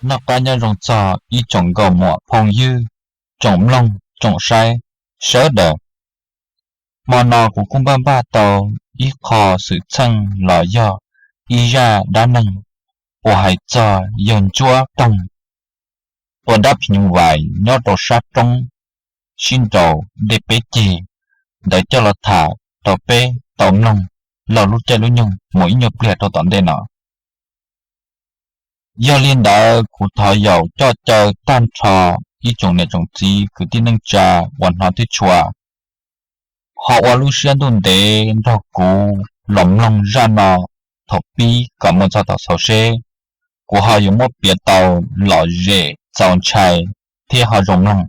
Noj qab nyob zoo txog ib tsoom nkauj muam phooj ywg, tsoom mloog tsoom saib sawv daws. Hmo no kuv kuj npaj npaj tau ib qho xwm txheej los yog ib zaj dab neeg uas hais txog yawg Ntsuab Toog tua dab phim nyuj vais nyob rau sab roob sib nraus dej peb ceg ntawd coj los tham rau peb tau mloog laug lub caij lub nyoog mus ib nyuag pliag rau tom ntej no. Yog li ntawd kuv thov yaum coj caw tag nrho ib tsoom niam tsoom txiv kwv tij neej tsa uas hnov thiab tshua ho ua lub siab ntuj ntev nrog kuv los mloog zaj no thaum pib kom muaj txog thaum xaus seb kuv ho yuav muab piav tau lom zem txaus ntshai thiab ho zoo mloog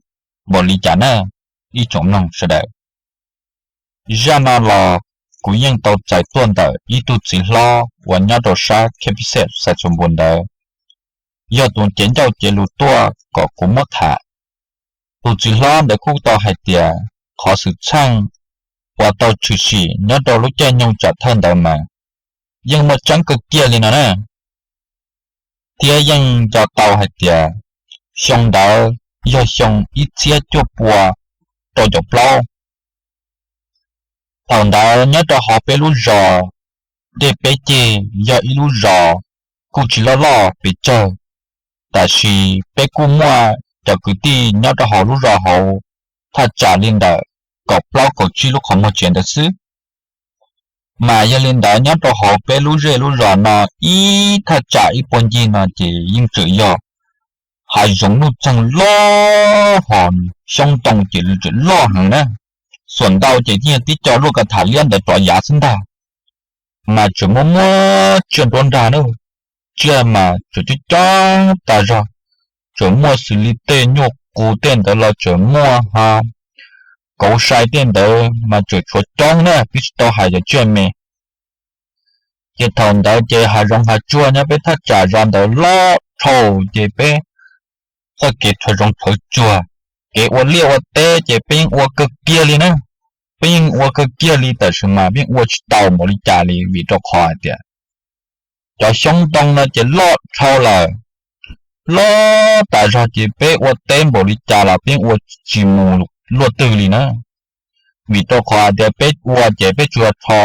npaum li cas na ib tsoom mloog sawv daws. Zaj no los kuv yeej tau txais tuaj ntawm ib tug txiv hlob uas nyob rau sab Kheb Pis Xej Xais Txuas Npua ntawd, yog tus cev ncauj cev lus tuaj kom kuv muab tham. Tus txiv hlob ntawd kuj tau hais tias qhov xwm txheej uas tau tshwm sim nyob rau lub caij nyoog tsam thawj ntawd mas yeej muaj tseeb kawg kiag li no na, thiab yeej nco tau hais tias xyoo ntawd yog xyoo ib txhiab cuaj pua rau caum plaub. Thaum ntawd nyob rau hauv peb lub zos Dej Peb Ceg yog ib lub zos kuj tsis loj loj pes tsawg, tab sis peb kuj muaj cov kwv tij nyob rau hauv lub zos hauv thaj tsam li ntawm kaum plaub kaum tsib lub qhov muag tsev ntawd xwb. Mas yog li ntawd nyob rau hauv peb lub zej lub zos no ib thaj tsam ib puag ncig no ces yeej tseem yog hav zoov nuj txeeg loj hos xyoob ntoo ces tseem loj heev na. Xuam ntau ces yeej yog tib co luaj ka tham liab ntawd rov yav xwb ntag. Mas tseem muaj muaj tsiaj nruab nrag na, tsiaj mas tseem coob coob tas zog, tseem muaj xws li tej nyuj qus tej ntawd los tseem muaj ho, kauv sai tej ntawd mas tseem tshuav coob na twb tsis tau hais cov tsiaj me. Ces thaum ntawd ces hav zoov hav tsuag nyob peb thaj tsam zos ntawd loj dhau ces peb txoj kev rhawv zoov rhawv tsuag, kev ua liaj ua teb ces peb yeej ua kawg kiag li na. Peb yeej ua kawg kiag li tab sis mas peb yeej ua tsis tau npaum li cas li vim rau qhov hais tias cov xyoob ntoo no ces loj dhau lawm, loj tas zog ces peb ua teb npaum li cas los peb yeej ua tsis mus luaj twg li na. Vim rau qhov hais tias peb ua ces peb tsuas rho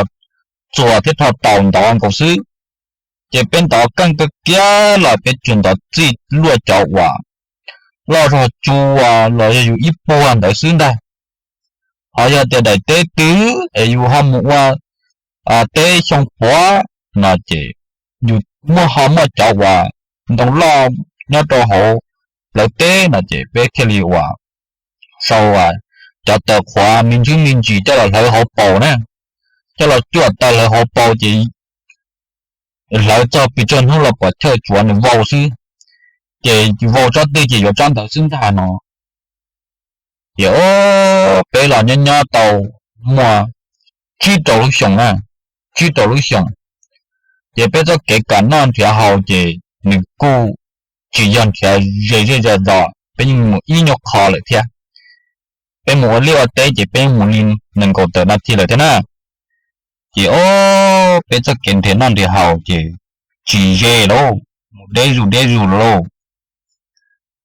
txuas thiab rho taus ntov nkaus xwb. Ces peb ntov keej kawg kiag los peb tsuas ntov txij luaj cov uas loj zog tsuas los yog yus ib puag ntawd xwb ntag. Ho yog tias daim teb twg es yus ho mus ua teb xyoo puav no ces yus muaj ho muaj cov uas ntoo loj nyob rau hauv plawv teb no ces peb thiaj li uas sau cov taws qhuav me ntsis me ntsis coj los hlawv hauv paus na, coj los cuaj taws hlawv hauv paus ces hlawv txog pes tsawg hnub los pom chawj tsuav nws vau xwb, ces vau tsob twg ces yuav tsob ntawd xwb ntag no. Ces peb los nyob nyob tau muaj tsib rau lub xyoo na, tsib rau lub xyoo, ces peb txoj kev kam noj nrhiav haus ces nws kuj tsis yog nrhiav ze zej zos, peb yeej mus ib nyuag qho lawm thiab. Peb mus ua liaj ua teb ces peb yeej mus li nees nkaum tawm nas this lawm thiab na. Ces o, peb txoj kev nrhiav noj nrhiav haus ces tsis ze lauj, mus deb zus deb zus lauj.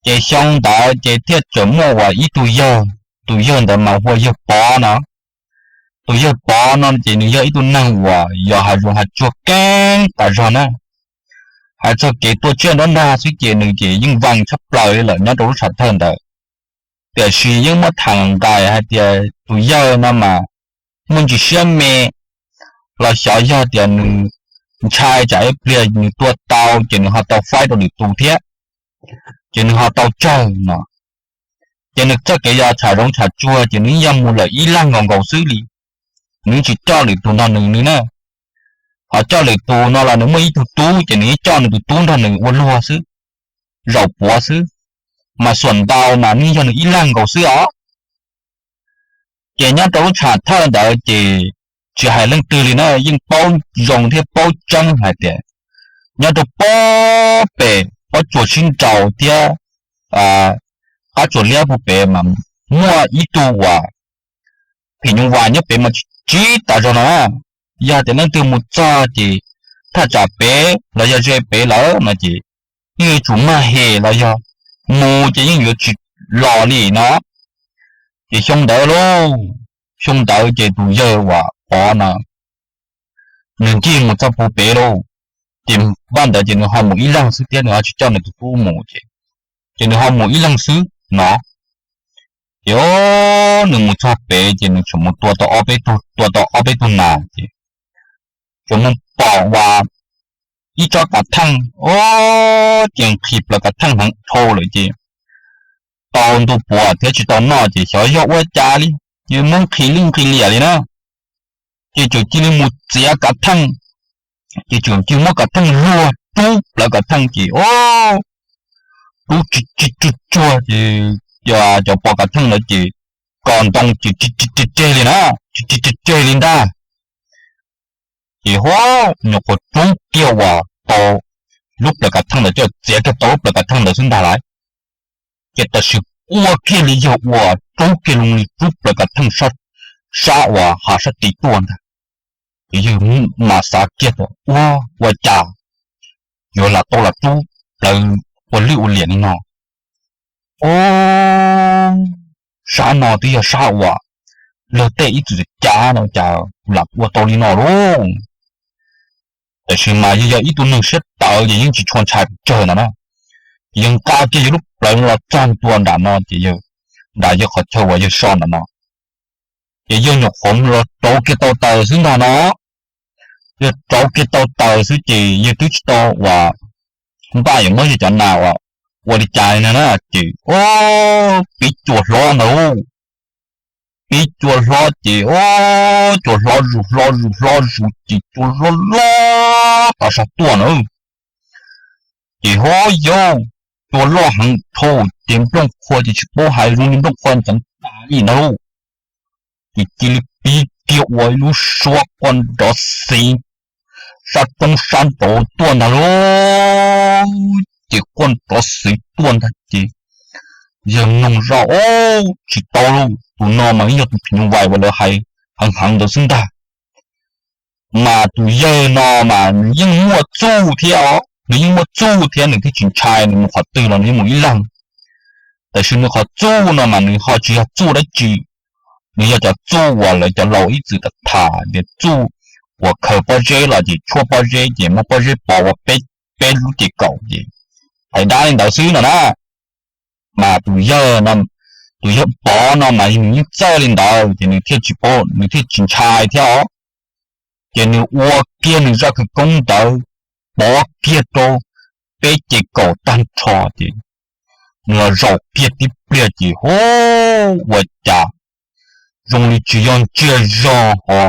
Ces xyoo ntawd ces thiaj tseem muaj uas ib tug yawg, tus yawg ntawd mas hu ua yawg Pov no. Tus yawg Pov no ces nws yog ib tug neeg uas yos hav zoov hav tsuag keeb tas zog na. Hais txog kev tua tsiaj nruab nrag xwb ces nws ces yeej vees tshaj plaws li lawm nyob rau lub tshav thawj ntawd. Tiam sis yeej muab tham nqais hais tias tus yawg no mas muaj ntsis siab me, los xyov yog tias nws ntshai tsam ib pliag nws tua tau ces nws ho tau faib rau lwm tus thiab, ces nws ho tau tsawg no. Ces nws txoj kev yos tsham zoov tsham tsuag ces nws yog mus lawm ib leeg nkaus nkaus xwb li, nws tsis coj lwm tus nrog nws li na. Ho coj lwm tus no los nws muaj ib tug tub ces nws coj nws tus tub nrog nws ua luag xwb, zaum puav xwb, mas xuam ntau mas nws yog nws ib leeg nkaus xwb os. Ces nyob rau lub tshav thawj ntawd ces tsis hais leej twg li na yeej paub zoo thiab paub tseeb hais tias nyob rau pob pem pob tsuas sib nraus thiab qab tsuas liab puag pem mas muaj ib tug uas phim nyuj vais nyob pem mas tsis tas zog no. Yog tias leej twg mus txog ces thaj tsam pem los yog ze pem lawm no ces yeej yuav tsum mag hem los yog mus ces yeej yuav tsis los li no. Ces xyoo ntawd lauj, xyoo ntawd ces tus yawg uas Pov no nws ncig mus txog puag pem lauj. Ces npaj ntawd ces nws ho mus ib leeg xwb thiab nws ho tsis coj nws tus tub mus ces, ces nws ho mus ib leeg xwb no. Ces nws mus txog pem ces nws tseem mus tua tau ob peb tug, tua tau ob peb tug nas ces tseem mus pom uas ib tsob kav theej, ces nqhis plaws kav theej heev dhau lawm ces tau ntu puav thiab tsis tau noj ces xyov yog ua cas li, ces muab nqhis lij nqhis liam li na. Ces tseem cia li mus txiav kav theej, ces tseem cia muab kav theej luag rub plaws kav theej ces rub tsis tsis tsuag tsuag ces cov pov kav theej ntawd ces kom ntoo ces tsis tsis tseg li na, tsis tsis tseg li ntag. Ces ho nyuam qhuav rub kiag uas tau lub plaws kav theej ntawd, coj txiav kiag tau lub plaws kav theej ntawd xwb ntag lauj. Ces tam sim quaj kiag li yawg uas rub kiag loo li rub plaws kav theej sab uas hav sab tid tuaj ntag. Ces yawg mas xav kiag tias ua, ua cas yuav lam tau lam rub plaws ua lwj ua liam li no. Ub, sab no twb yog sab uas luag tej ib txwm cav no cas lam ua tau li no lauj. Tab sis mas yog yog ib tug neeg siab tawv ces yeej tsis tshua ntshai pes tsawg ntawd na. Ces yawg nqa kiag yawg lub plawv los txog ntua nram no ces yawg, nram yawg qhov chaw uas yawg so nram no, ces yawg nyuam qhuav los rauv kiag tau taws xwb ntag no. Yawg rauv kiag tau taws xwb ces yawg twb tsis tau uas npaj yuav muab yawg cov nas uas ua li cas li na, ces ub, pib cua hlob ntag. Pib cua hlob ces ub, cua hlob zus hlob zus hlob zus ces cua loj loj tau sab tuaj na. Ces ho yog cua loj heev dhau ces nplooj qhuav ces tsis paub hais zoo li nplooj qhuav ntxeev tas li ntag lauj. Ces cia li pib kiag ua ib lub suab quaj nrov xiv sab roob sab nraud tuaj ntag lauj. Ces quaj nrov xiv tuaj ntag ces yawg mloog zoj, ub, tsis tau lauj, tus no mas yeej yog tus phim nyuj vais uas lawv hais heev heev ntawd xwb ntag. Mas tus yawg no mas nws yeej muaj txuj thiab os, nws yeej muaj txuj thiab nws thiaj tsis ntshai, nws mus qhov twg los nws yeej mus ib leeg. Tab sis nws qhov txuj no mas nws ho tsis yog txuj dab tsi, nws yog cov txuj uas lawv cov laus ib txwm tham tham tias txuj uas khaws pob zeb los ces tshuab pob zeb ces muab pob zeb pov ua peb, peb lub ces kaum ces hais dab li ntawd xwb no na. Mas tus yawg no, tus yawg Pov no mas nws yeej txawj li ntawd ces nws thiaj tsis paub, nws thiaj tsis ntshai thiab os. Ces nws ua kiag nws zaj khawv koob ntawd pov kiag rau peb ces kaum tag nrho ces nws los zaum kiag tib pliag ces hu, ua cas zoo li tsis yog ntsiag zog ho,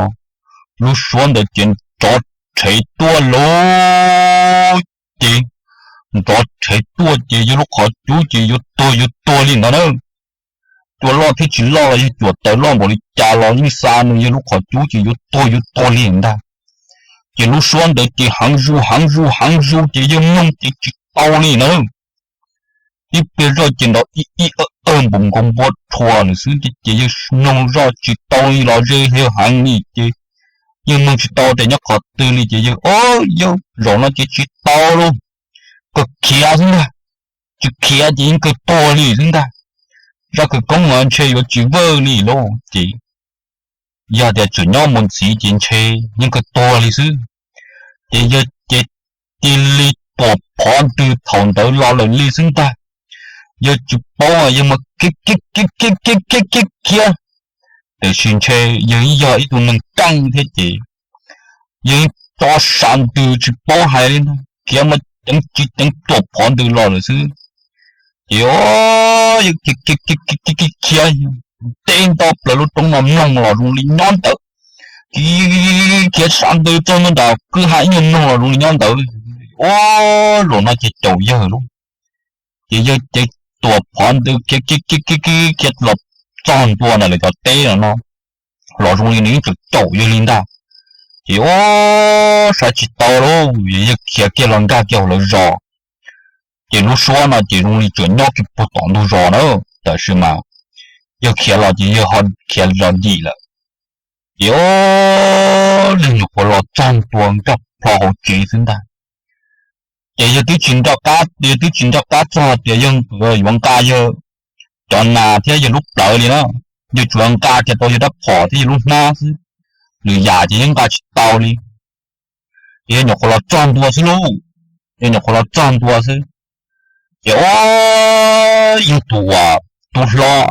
lub suab ntawd ces nrov rhev tuaj lauj. Ces nrov rhev tuaj ces yawg lub qhov cub ces yuav tuag yuav tuag li ntawd na. Cua loj thiab tsis loj los yog cuam taws loj npaum li cas los yeej xa nws yawg lub qhov cub ces yuav tuag yuav tuag li ntag. Ces lub suab ntawd ces heev zus heev zus heev zus ces yawg mloog ces tsis tau li na. Tib pliag zoj ces nrov ib ib awj awj npaum nkaus npua rhuav lawm xwb ces yawg mloog zoj tsis tau li los ze yawg heev li ces yawg mloog tsis tau tias nyob qhov twg li ces yawg, o, yawg zaum no ces tsis tau lauj, kawg khiav xwb ntag. Tsis khiav ces yeej kawg tuag li xwb ntag. Zaj khawv koob no ntshe yuav tsis vwj li lauj ces yog tias tseem nyob mus ntxiv ces ntshe yeej kawg tuag li xwb. Ces yawg ces cia li tuam phov ntws thaum ntawd los lawm li xwb ntag. Yawg tsis paub, yawg mas khiav khiav khiav khiav khiav khiav khiav, tiam sis ntshe yawg yog ib tug neeg keej thiab ces yawg tso sa ntws tsis paub hais li ntag, khiav mas ceev tsis ceev tuam phov ntws los lawm xwb. Ces o, yawg khiav khiav khiav khiav khiav khiav, teb nto plaws lub roob no mloog los zoo li nyob ntawd. Khiav sa ntws txog ntua nram kwj ha ib nyuag mloog los zoo li nyob ntawd. O, zaum no ces caum yawg lauj. Ces yawg ces tuam phov ntws khiav khiav khiav khiav khiav los txog ntua ntawm lawv cov teb no, los zoo li nws yeej tseem caum yawg li ntag. Ces o, saib tsis tau lauj, yawg khiav kiag los nkag kiag hauv lawv zos. Ces lub suab no ces zoo li tseem nyob kiag puag tom ntug zos na, tab sis mas yawg khiav los ces yawg ho khiav zos ntim lawm. Ces o, leej nyuam qhuav los txog ntua nkag plho hauv tsev xwb ntag. Ces yawg twb tsis nco qab, yawg twb tsis nco qab txog tias yawg yuav nqa yawg cov nas thiab yawg lub plawv li na, yawg tsuas nqa kiag tau yawg rab phom thiab yawg lub hnab xwb, lwm yam ces yeej nqa tsis tau li. Ces yawg nyuam qhuav los txog ntua xwb lauj, yawg nyuam qhuav los txog ntua xwb, ces o, yawg tus uas tub hlob,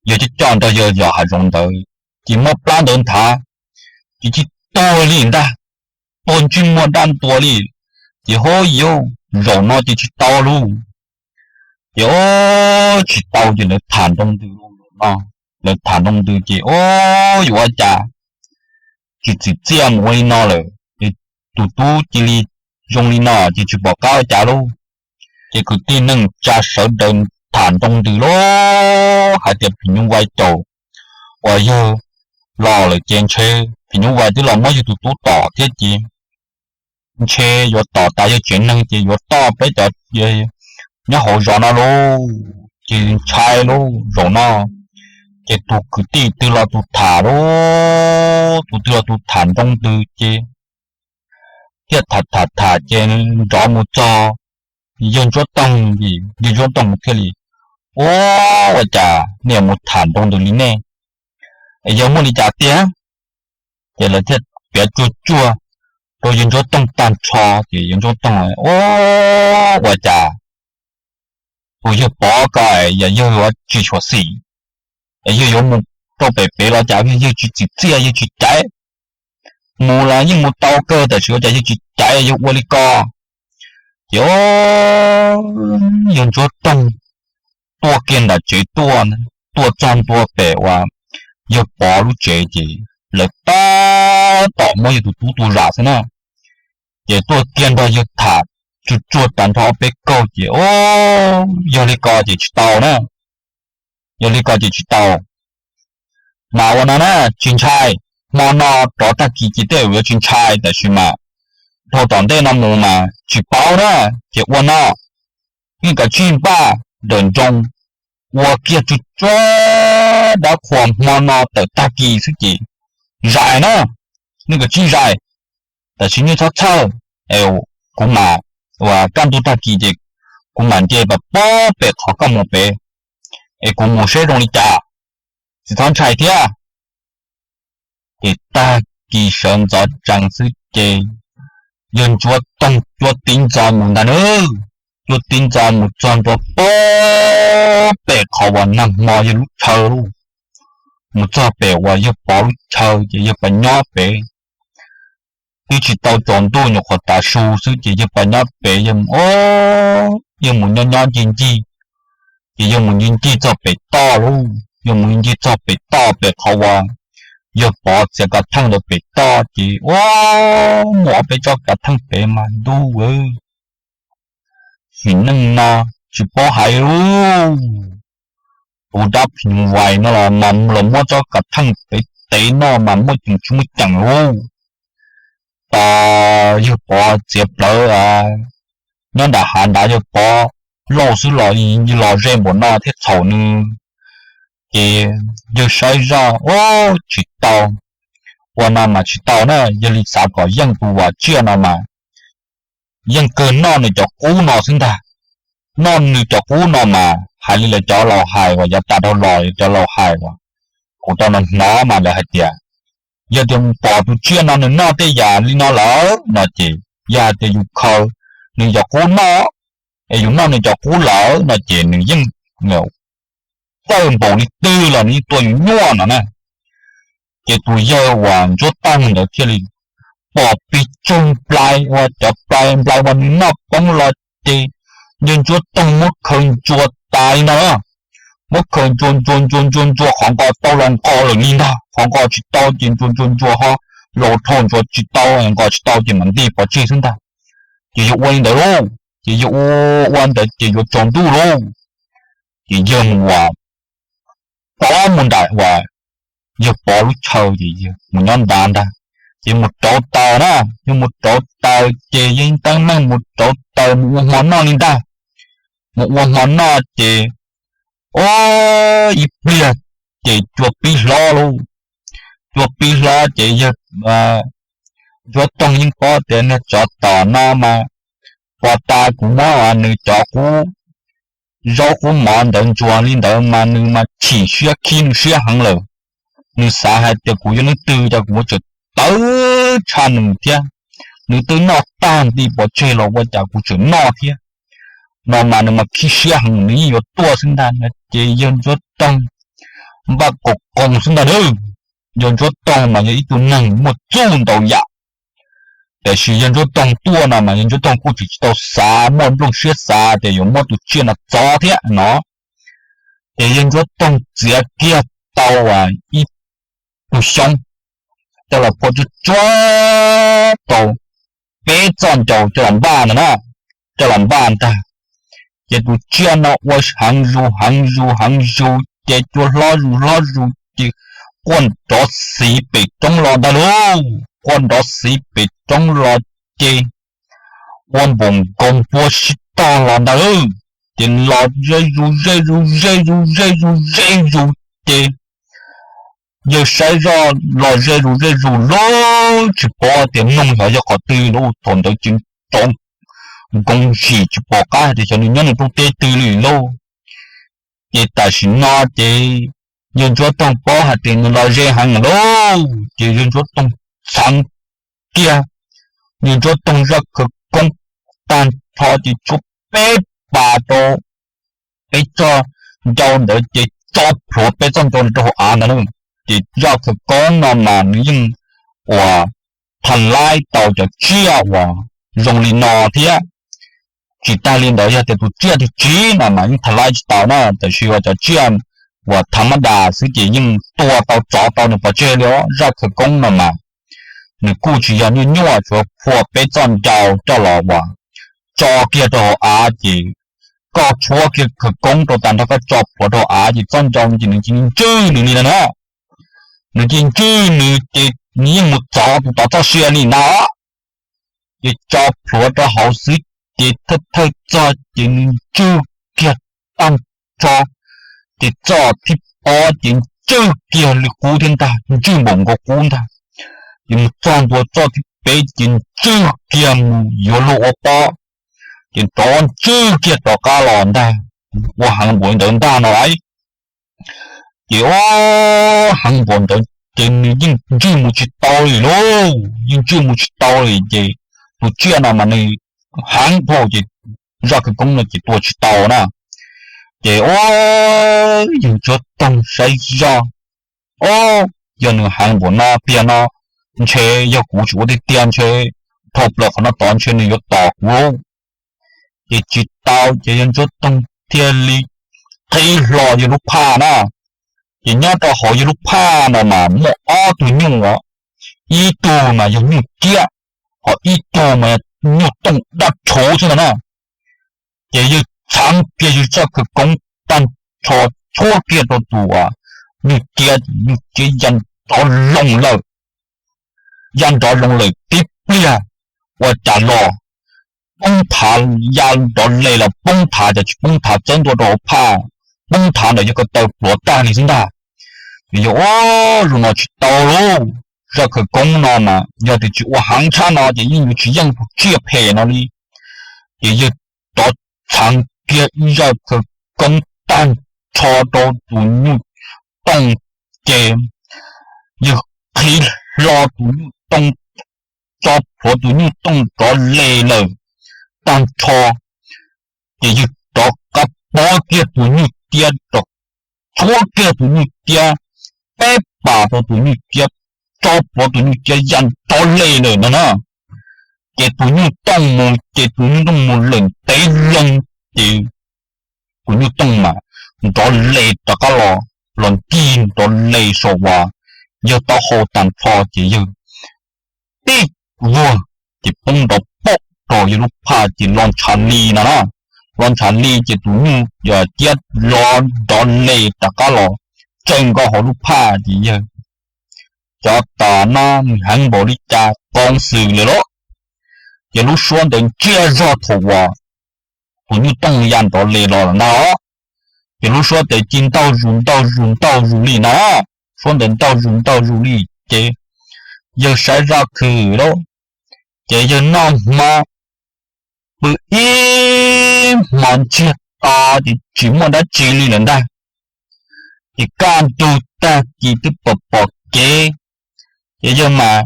yawg coj coj nrog yawg yos hav zoov ntawd, ces muab plab ntawd nthav, ces tsis tuag li ntag, tuag ntsej muag dab ntua li. Ces ho yuav, zaum no ces tsis tau lauj. Ces o, tsis tau ces lawv tham nroo ntws lauj no, lawv tham nroo ntws ces o, yuav ua cas, tsis txim txiaj mus ua li no lawm ces tus tub cia li zoo li no ces tsis pom qab ua cas lauj. Ces kwv tij neej tsa sawv daws tham nroo ntws lauj hais tias phim nyuj vais caum uas yawg los lawm ces ntshe phim nyuj vais twb los muab yawg tus tub tom thiab ces ntshe yuav tom tas yawg tsev neeg ces yuav toj peb cov nyob hauv zos no lauj, ces ntshai lauj zaum no. Ces tus kwv tij twg los tus tham lauj, tus twg los tus tham nroo ntws ces thiaj tham tham tham ces nrov mus txog yawg Ntsuab Toog, yawg Ntsuab Toog thiaj li, Ua, ua cas nej mus tham nroo ntws li nej, es yog muaj li cas tiag? Ces lawv thiaj piav tsuag tsuag rau yawg Ntsuab Toog tag nrho ces yawg Ntsuab Toog, Ua, ua cas tus yawg Pov ko yog yawg yuav tsis tshua xim, es yawg yuav mus rau pem pem los cas yawg tsis txim txiaj yawg tsis caiv, mus los yeej mus tau kawg tab sis ua cas yawg tsis caiv yawg ua li ko. Ces o, yawg Ntsuab Toog tuaj kiag nram tsev tuaj, tuaj txog ntua pem uas yawg Pov lub tsev ces lawv tab tom muab yawg tus tub tua zam xwb na. Ces tuaj kiag nrog yawg tham tsuag tsuag tag nrho ob peb kaug ces o, yog li ko ces tsis tau na, yog li ko ces tsis tau. Mas ua no na, tsis ntshai, hmo no rov tag kis ces tej zaum yuav tsis ntshai tab sis mas dhau tom ntej no mus mas tsis paub na. Ces ua no, nej kav tsij npaj ntawm nroog, ua kiag tsuag tsuag dab qhuas hmo no tawm tag kis xwb ces zais na, nej kav tsij zais, tab sis nej txhob txhawj, kuv mam, uas kaj ntug tag kis ces kuv mam nce pas pem qhov koj mus pem, es kuv mus seb zoo li cas, tsis txhob ntshai thiab. Ces tag kis sawv ntxov tsees xwb ces yawg Ntsuab Toog cuab tib ntxov mus ntag na, cuab tib ntxov mus txog ntua pem, pem qhov uas nag hmo yawg lub chaw lauj, mus txog pem uas yawg Pov lub chaw ces yawg pas nyob pem, twb tsis tau tsaus ntuj nyuam qhuav tav su xwb ces yawg pas nyob pem, yawg mus, yawg mus nyob nyob ncig ncig, ces yawg mus ncig ncig txog pem toj lauj, yawg mus ncig txog pem toj pem qhov uas yawg Pov txiav kav theej ntawd pem toj ces ua, muaj ob peb tsob kav theej pem mas ntuj aw, sim neej no tsis paub hais lauj, tus dab phim nyuj vais no los mas los muab tsob kav theej pem tev no mas muaj ceem tsis muaj ceem lauj. Tos yawg Pov txiav plawv nyob nram hav nrad yawg Pov lauj xwb los los ze npaum no thiaj txhaum nws. Ces yawg saib zoj, Ub, tsis tau, ua no mas tsis tau na, yog li xav kom yeej tus vam tsiaj no mas yeej kawg noj nws cov qub no xwb ntag. Noj nws cov qub no mas hais li lawv cov laus hais uas yav tas dhau los, cov laus hais uas kuv tau hnov mas lawv hais tias yog tias pom tus tsiaj no nws noj tej yam li no lawm no ces yog hais tias yus khaws nws cov qub noj, es yus noj nws cov qub lawm no ces nws yeej txawj npaum li twg los nws yeej tua yus nyuaj no na. Ces tus yawg uas Ntsuab Toog ntawd thiaj li pom pes tsawg nplai uas cov nplai uas nws noj poob los ces yawg Ntsuab Toog muab khaws ntsuas tas li ntag, muab khaws ntsuas ntsuas ntsuas ntsuas ntsuas qhov nqos tau los nqos lawm li ntag, qhov nqos tsis tau ces ntsuas ntsuas ntsuas ho laus dhau, ntsuas tsis tau, nqos tsis tau ces mam nti pov tseg xwb ntag. Ces yawg ua li ntawd lauj, ces yawg ua ua ntawd ces yuav tsaus ntuj lauj, ces yawg mus uas pov mus nram uas yawg Pov lub chaw ces yawg mus nyob nrad ntag. Ces mus rauv taws na, yawg mus rauv taws ces yawg teeb meem mus rauv taws mus ua hmo noj li ntag. Mus ua hmo noj ces ib pliag ces cua pib hlob lauj. Cua pib hlob ces yawg Ntsuab Toog yeej paub tias niag tsov tom no mas pos tas kuv muab nws cov qub zaub qub mov ntawd ntsuas li ntawd mas nws mas chim siab khib nws siab heev lawm. Nws xav hais tias kuv yog leej twg cas kuv muab tseem tawv tshaj nws thiab. Nws twb noj tag nti pov tseg los ua cas kuv tseem noj thiab no mas nws mas khib siab heev nws yeej yuav tuaj xwb ntag. Ces yawg Ntsuab Toog npaj qos qoos xwb ntag nawb. Yawg Ntsuab Toog mas yog ib tug neeg muaj txuj ntau yam, tiam sis yawg Ntsuab Toog tuaj no mas yawg Ntsuab Toog kuj tsis tau xav muaj nplooj siab xav tias yuav muab tus tsiaj no txov thiab no. Ces yawg Ntsuab Toog txiav kiag tau ib tug xyoob coj los phua tsuag tsuag rau peb txoj ncau coj los npaj ntag na, coj los npaj ntag. Ces tus tsiaj no ua heev zus heev zus heev zus ces cua hlob zus hlob zus ces quaj nrov xiv pem roob los ntag lauj. Quaj nrov xiv pem roob los ces ua npaum nkaus npua sib tog los ntag. Ces los ze zus ze zus ze zus ze zus ze zus ces yawg saib zoj los ze zus ze zus lauj, tsis paub tias noog xyov yog qhov twg lauj. Thaum ntawd ces rov nkoos zim tsis pom qab hais tias xyov nws nyob nws rooj teb twg li lauj. Ces tam sim no ces yawg Ntsuab Toog paub hais tias nws los ze heev lauj, ces yawg Ntsuab Toog txheev kiag yawg Ntsuab Toog zaj khawv koob tag nrho ces tshuab peb pas rau peb txoj ncau ntawd ces tso plhuav peb txoj ncau rau hauv av ntag na. Ces zaj khawv koob no mas nws yeej uas tha laib tau cov tsiaj uas zoo li no thiab. Tsis tag li ntawd yog tias tus tsiaj twg tsiv no mas yeej tha laib tsis tau na, tab sis uas cov tsiaj uas tha mab das xwb ces yeej tua tau tsov tau nws pov tseg li os. Zaj khawv koob no mas nws kuj tsis yog nyuaj nyuaj, tsuas phua peb txoj ncau coj los uas tso kiag rau hauv av ces koj tshuab kiag khawv koob rau tag nrho koj tso plhuav rau hauv av ces txoj ncau ces nws cia li ntswj nws li no na. Nws cia li ntswj nws ces nws yeej mus txov tus tod txoj sia li na. Ces tso plhuav rau hauv xwb ces thawj thawj txoj ces nws ntswj kiag tag nrho, ces txoj thib ob ces ntswj kiag li qub thiab ntag, ntswj npaum nkaus qub ntag. Ces mus txog ntua txoj thib peb ces ntswj kiag mus yuav luag ua pob, ces rov ntswj kiag rov qab los ntag. Ua heev npaum ntawd ntag no lauj. Ces ua heev npaum ntawd ces nws yeej ntswj mus tsis tau li lauj, yeej ntswj mus tsis tau li ces tus tsiaj no mas nws heev dhau ces zaj khawv koob no ces tua tsis tau na. Ces ua yawg Ntsuab Toog saib zoj, o, yog nws heev npaum no tiag no ntshe yog kuv tsis ua tiag tiag ntshe dhau plaws qhov no tod ntshe nws yuav tom kuv lauj. Ces tsis tau ces yawg Ntsuab Toog thiaj li qhib hlo yawg lub phaj na. Ces nyob rau hauv yawg lub phaj no mas muaj ob tug nyuj os, ib tug mas yog nyuj ciab, ho ib tug mas yog nyuj tooj dab rhuv xwb ntag na. Ces yawg txheev kiag yawg zaj khawv koob tag nrho tshuab kiag rau tus nyuj ciab, nyuj ciab ya nrov loo lawm, ya nrov loo lawm tib pliag ua cas los poob thav, ya nrov le los poob thav, cas tsis poob thav txawb ntua rau hauv phaj, poob thav ntawm yawg ko taw pluav tag li xwb ntag. Ces yawg, o, zaum no tsis tau lauj, zaj khawv koob no mas yog tias tsis ua heev tshaj no ces yeej yuav tsis yeej tus tsiaj phem no li. Ces yawg rov txheev kiag ib zaj khawv koob tag nrho rau tus nyuj tooj, ces yawg qhib hlo tus nyuj tooj, tso plhuav tus nyuj tooj rov le lawm tag nrho. Ces yawg rov qab pob kiag tus nyuj ciab, rov tshuab kiag tus nyuj ciab, peb pas rau tus nyuj ciab, tso plhuav tus nyuj ciab ya nrov le lawm no na. Ces tus nyuj tooj mus, ces tus nyuj tooj mus lawm ntev loo, ces tus nyuj tooj mas nrov le rov qab los, los ncig nrov le saum uas yawg taub hau tag nrho ces yawg tib vuag ces poob nrov pom rau yawg lub phaj ces lo ntshav li no na. Lo ntshav li ces tus nyuj ciab lo nrov le rov qab los tsaws nkaus hauv lub phaj ces yawg, cov tom no nws heev npaum li cas qoo xwm lawm lauj. Ces lub suab ntawd ntsiag zog thaum uas tus nyuj tooj ya nrov le los lawm ntag. Ces lub suab ntawd cia ntaug zus ntaug zus ntaug zus li na. Suab ntawd ntaug zus ntaug zus li ces yawg saib zaj khwm lauj, ces yawg noj hmo pw ib hmo ntsiag to ces tsis muaj dab tsi li lawm ntag. Ces kaj ntug tag kis twb pom pom kev, ces yawg mam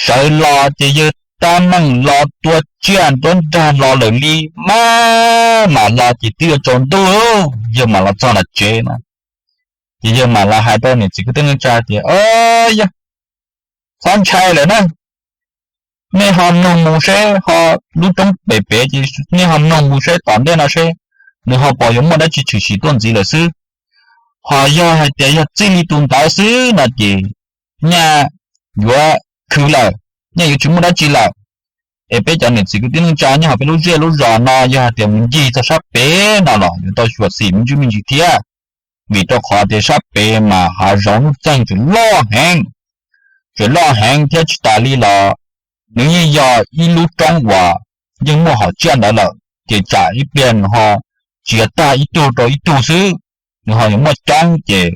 sawv los ces yawg tab meeg los tua tsiaj nruab nrag los lawm li, maj mam los ces twb yuav tsaus ntuj, yawg mam los txog nram tsev no. Ces yawg mam los hais rau niam txiv kwv tij neej tsa tias, Yog, txhob ntshai lawm na, nej ho mloog mus seb ho lub roob pem pem ces nej ho mloog mus seb tom ntej no seb nws ho puas yuav muaj dab tsi tshwm sim tuaj ntxiv lawm xwb. Ho yog hais tias yog txij li tus ntawd xwb no ces nyaj yuav khwv lawm, nyaj yuav tsis muaj dab tsi lawm. Es peb cov niam txiv kwv tij neej tsa nyob hauv peb lub zej lub zos no yog hais tias mus ncig txog sab pem no los yuav tau xyuam xim me ntsis me ntsis thiab, vim rau qhov tias sab pem mas hav zoov nuj txeeg tseem loj heev, tseem loj heev thiab tsis tas li los nws yeej yog ib lub roob uas yeej muaj hom tsiaj ntawd lawm, ces tsam ib pliag nws ho txiav tag ib tug rau ib tug xwb, nws ho yuav muaj coob ces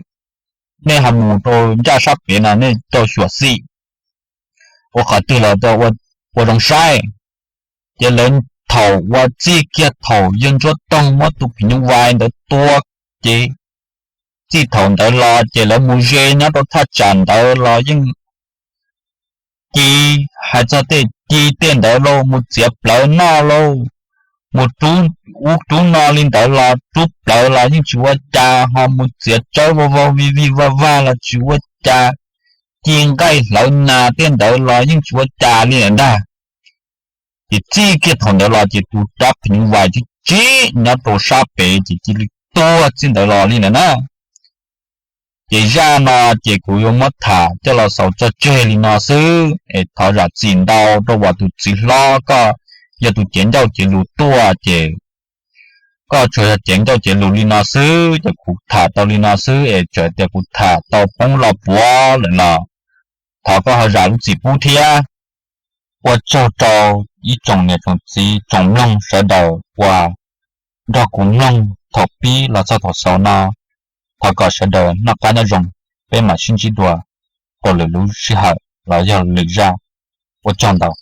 nej ho mus rau ncaj sab pem no nej tau xyuam xim ua qhov twg los ua zoo saib. Ces lawv thaum uas txij kiag thaum yawg Ntsuab Toog muab tus phim nyuj vais ntawd tua ces txij thaum ntawd los ces lawv mus ze nyob rau thaj tsam ntawd los yeej ci, hais txog tej ci tej ntawd lauj, mus txiav plawv noj lauj, mus rub ub rub no li ntawd los rub plawv los yeej tsis ua cas, ho mus txiav tsawb vau vau vij vij vaj vag los tsis ua cas, ci nqaij hlawv nas tej ntawd los yeej tsis ua cas li lawm ntag. Ces txij kiag thaum ntawd los ces tus rab phim nyuj vais tsib tsib nyob rau sab pem ces cia li tuag txij ntawd los li lawm na. Ces zaj no ces kuv yuav muab tham coj los xaus tso tseg li no xwb es thov zam txim ntau rau uas tus txiv hlob koj yog tus cev ncauj cev lus tuaj ces koj tsuas yog cev ncauj cev lus li no xwb ces kuv tham tau li no xwb es txawm tias kuv tham tau poob los puav lawm los thov koj ho zam lub txim pub thiab. Ua tsaug rau ib tsoom niam tsoom txiv tsoom mloog sawv daws uas nrog kuv mloog thaum pib los txog thaum xaus no. Thov kom sawv daws noj qab nyob zoo, peb mam sib ntsib dua rau lwm lub sij hawm los yog lwm zaj. Ua tsaug ntau.